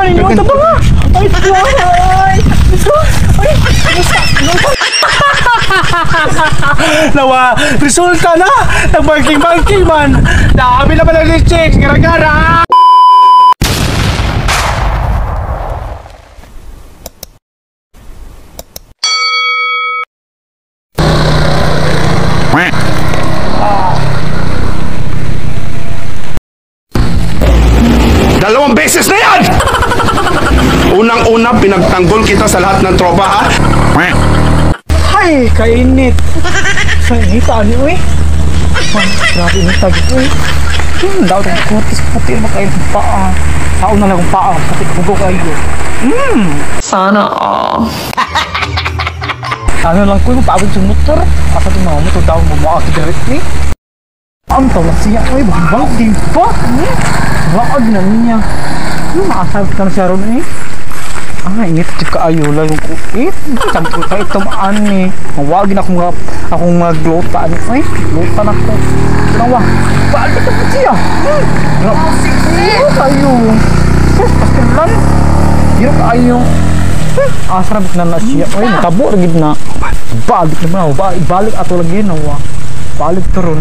Tabangan ninyo, tabangan! Ay, ay! Ay! Nawa, resulta na! Nagbanking-banking man! Dami na pala ni chicks! Gara-gara! Dalawang beses na yan! Unang-una, pinagtanggol kita sa lahat ng tropa, ha? Ay, kainit! Sa inita, ano eh? Grabe init tagi ko eh. Daw itong kutis, puti mo kayo ng paa. Sao na lang akong paa, pati kugo kayo. Sana all. Ano lang ko, paabot sa motor. Asa itong mga motor daw, mamaaki direct eh. Ang tawag siya, uy, bang pa? Waag na niya. Maasal ka na siya ron eh. Ah, init ka ayo lang yung kuit. Sabi ko kayo tumaan eh. Mawagin akong akong magluta ano eh. Luta na ko. Nawa. Balik na po siya. Ano kayo? Sus, pastilan. Hirap kayo. Asa na na siya. Uy, natabo rin na. Balik na ba? Balik ato lagi nawa. Balik to ron.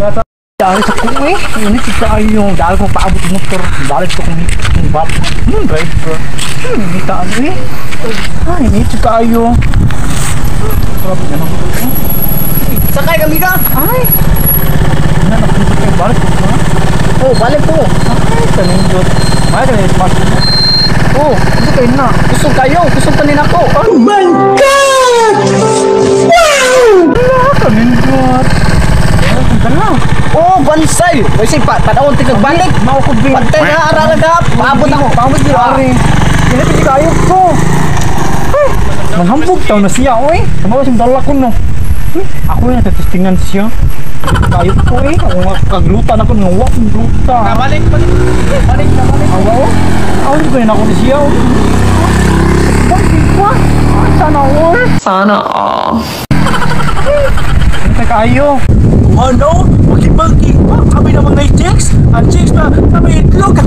Dahil sa ko eh. Init kayo. Dahil ko paabot motor. Balik ko kung bat. Driver. Kita ano eh. Ay, init kayo. Grabe naman ko. Sakay kami ka. Ay. Ano na ko balik ko ha? Oh, balik ko. Ay, tanindot. May kanin smash mo. Oh, hindi kayo na. Kusog kayo, kusog tanin ako. Oh my God! Wow! Wala, tanindot. Dala. Oh, bansay. Kasi pa tanawon tigag balik. Mao ko bin. Pantay na ara na gap. Paabot ako. Paabot di ari. Dili pa kayo ko. Manghambog taw na siya oy. Tama siyang dala ko no. Ako yung natetestingan siya. Kayo ko eh. Ako nga kagluta na ko nga wa kong gluta. Balik, balik. Balik na balik. Awa oh. Awa ko na ako siya. Bakit ko? Sana all. Sana all. Ano kayo? Ano? Makibangking pa? Kami namang na chicks? Ang chicks pa, kami itlog!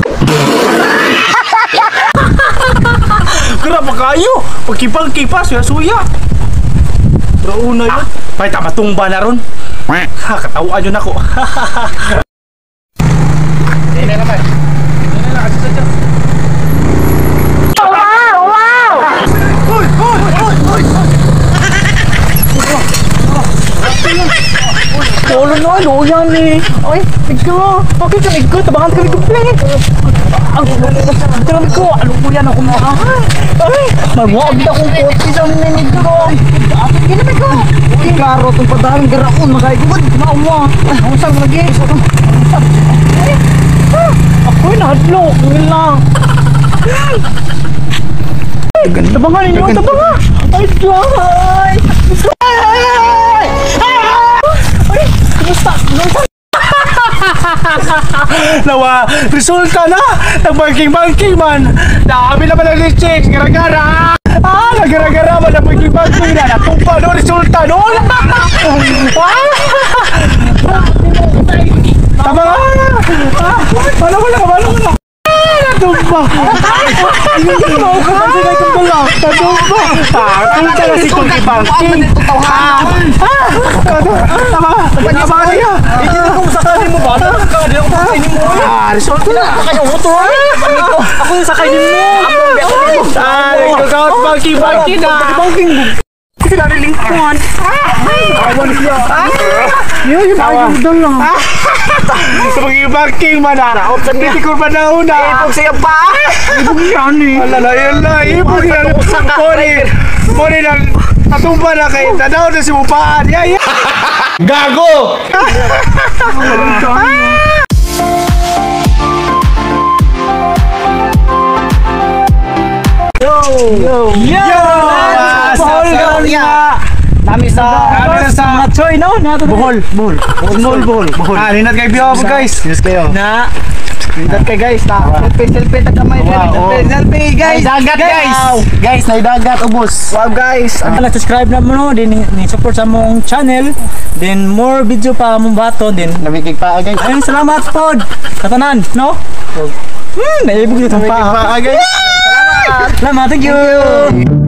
Grabe kayo! Pagkibangking pa, suya-suya! Pero una yun, may tamatumba na ron. Ha, katawaan yun ako. Wow! Wow! Uy! Uy! Uy! Uy! Lolo na, lola ni. Ay, ikaw. Okay ka, ikaw. Tabangan kami ko, play. Tabangan ko. Ano ko yan ako mga. Ay, magwag na akong kotse sa mga ko. Ginabi ko. Uy, klaro itong padalang garaon. Makaigod. Maawa. Ang saan lagi? Ay, ako'y nahadlok. Wala. Tabangan ninyo, tabangan. Ay, ay. Ay! Ay! Kumusta? Nawa, resulta na! Nagbanking-banking man! Dami na pala ni chicks! Gara-gara! Ah, nagara-gara man! Nagbanking-banking na! Natumpa no! Resulta no! Tama nga! Wala, wala, wala, wala! Natumpa! Natumpa! Natumpa na si Kuki Banking! Tama! Tama siya! Hindi ko sakay mo ba? Hindi ako sakay mo. Ah, resulta na! Sakay mo to. Ako yung sakay mo! Ah, nagkakaot banking banking na! Banking! Kasi nalilingkuhan. Awan siya. Yun, yung ayaw dala. Sa pag-banking man ah! Hindi ko pa nauna! Ibog sa iyang paa. Ibog yan eh. Ala na yun na! Ibog na! Pori! Pori na! Natumba na kay tanaw na si Mupaan! Yeah, yeah! Gago! Yo! Yo! Yo! Bohol nga! Nami sa Nami sa mga choy no? Bohol. Bohol. Bohol. Bohol. Bohol. Ah, ninat kay Biyo guys. Yes kayo. Na. Ninat kay guys na. Selfie selfie ta kamay. Wow, Selfie selfie guys. Dagat guys. Guys, naidagat ubos. Wow guys. Ang subscribe na mo no, din ni support sa mong channel, then more video pa mong bato din. Namikig pa guys. Ayun, salamat pod. Katanan, no? Naibog dito pa. Namikig pa guys. Salamat. Salamat, thank you.